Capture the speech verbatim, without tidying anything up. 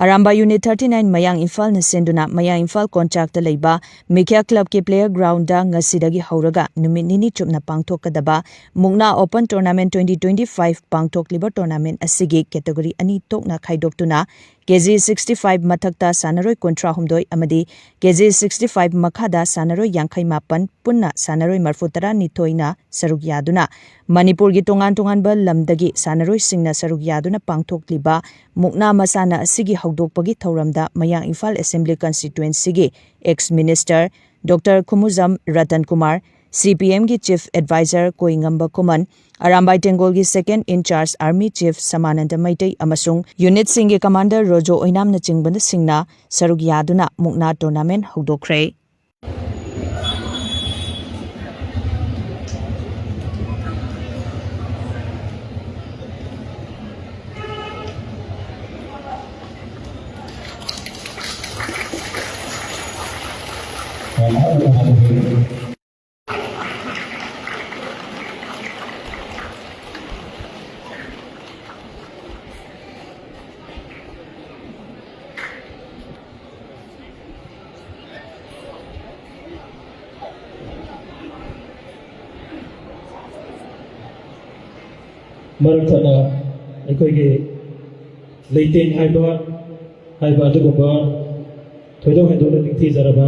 Arambai unit thirty nine ꯃꯌꯥꯡ ꯏꯝꯐꯥꯜꯅ ꯁꯤꯟꯗꯨꯅ ꯃꯌꯥꯡ ꯏꯝꯐꯥꯜ ꯀꯣꯟꯆꯥꯛꯇ ꯂꯩꯕ ꯃꯤꯈ꯭ꯌꯥ ꯀ꯭ꯂꯕꯀꯤ ꯄ꯭ꯂꯦꯌꯔ ꯒ꯭ꯔꯥꯎꯟꯗ ꯉꯁꯤꯗꯒꯤ ꯍꯧꯔꯒ ꯅꯨꯃꯤꯠ ꯅꯤꯅꯤ ꯆꯨꯞꯅ ꯄꯥꯡꯊꯣꯛꯀꯗꯕ ꯃꯨꯛꯅꯥ open tournament twenty twenty five ꯄꯥꯡꯊꯣꯛꯂꯤꯕ ꯇꯣꯔꯅꯥꯃꯦꯟ ꯑꯁꯤꯒꯤ ꯀꯦꯇꯦꯒꯣꯔꯤ ꯑꯅꯤ ꯊꯣꯛꯅ ꯈꯥꯏꯗꯣꯛꯇꯨꯅ ꯀꯦ ꯖꯤ ꯁꯤꯛꯁꯇꯤ ꯐꯥꯏꯚ ꯃꯊꯛꯇ ꯁꯥꯟꯅꯔꯣꯏ ꯀꯨꯟꯊ꯭ꯔꯥ ꯍꯨꯝꯗꯣꯏ ꯑꯃꯗꯤ ꯀꯦ ꯖꯤ ꯁꯤꯛꯁꯇꯤ ꯐꯥꯏꯚ ꯃꯈꯥꯗ ꯁꯥꯟꯅꯔꯣꯏ ꯌꯥꯡꯈꯩ ꯃꯥꯄꯟ, ꯄꯨꯟꯅ ꯁꯥꯟꯅꯔꯣꯏ ꯃꯔꯐꯨ ꯇꯔꯥꯅꯤꯊꯣꯏꯅ ꯁꯔꯨꯛ ꯌꯥꯗꯨꯅ ꯃꯅꯤꯄꯨꯔꯒꯤ ꯇꯣꯉꯥꯟ ꯇꯣꯉꯥꯟꯕ ꯂꯝꯗꯒꯤ ꯁꯥꯟꯅꯔꯣꯏꯁꯤꯡꯅ ꯁꯔꯨꯛ ꯌꯥꯗꯨꯅ ꯄꯥꯡꯊꯣꯛꯂꯤꯕ ꯃꯨꯛꯅꯥ ꯃꯁꯥꯟꯅ ꯑꯁꯤꯒꯤ ꯍꯧꯗꯣꯛꯄꯒꯤ ꯊꯧꯔꯝꯗ ꯃꯌꯥꯡ ꯏꯝꯐꯥꯜ ꯑꯦꯁꯦꯝꯕ꯭ꯂꯤ ꯀꯟꯁꯇꯤꯇ꯭ꯋꯦꯟꯁꯤꯒꯤ ex minister doctor Khumujam Ratan Kumar, C P ꯑꯦꯝꯒꯤ ꯆꯤꯐ ꯑꯦꯗꯚꯥꯏꯖꯔ ꯀꯣꯏꯉꯝꯕ ꯈꯨꯃꯟ, ꯑꯔꯥꯝꯕꯥꯏ ꯇꯦꯡꯒꯣꯜꯒꯤ second in charge army chief ꯁꯃꯥꯅꯟꯗ ꯃꯩꯇꯩ ꯑꯃꯁꯨꯡ ꯌꯨꯅꯤꯠꯁꯤꯡꯒꯤ ꯀꯃꯥꯟꯗꯔ ꯔꯣꯖꯣ ꯑꯣꯏꯅꯥꯝꯅꯆꯤꯡꯕꯅꯁꯤꯡꯅ ꯁꯔꯨꯛ ꯌꯥꯗꯨꯅ ꯃꯨꯛꯅꯥ ꯇꯣꯔꯅꯥꯃꯦꯟ ꯍꯧꯗꯣꯛꯈ꯭ꯔꯦ꯫ ꯃꯔꯛ ꯊꯠꯅ ꯑꯩꯈꯣꯏꯒꯤ ꯂꯩꯇꯦꯡ ꯍꯥꯏꯕ, ꯍꯥꯏꯕ ꯑꯗꯨꯒꯨꯝꯕ ꯊꯣꯏꯗꯣꯛ ꯍꯦꯟꯗꯣꯛꯅ ꯅꯤꯡꯊꯤꯖꯔꯕ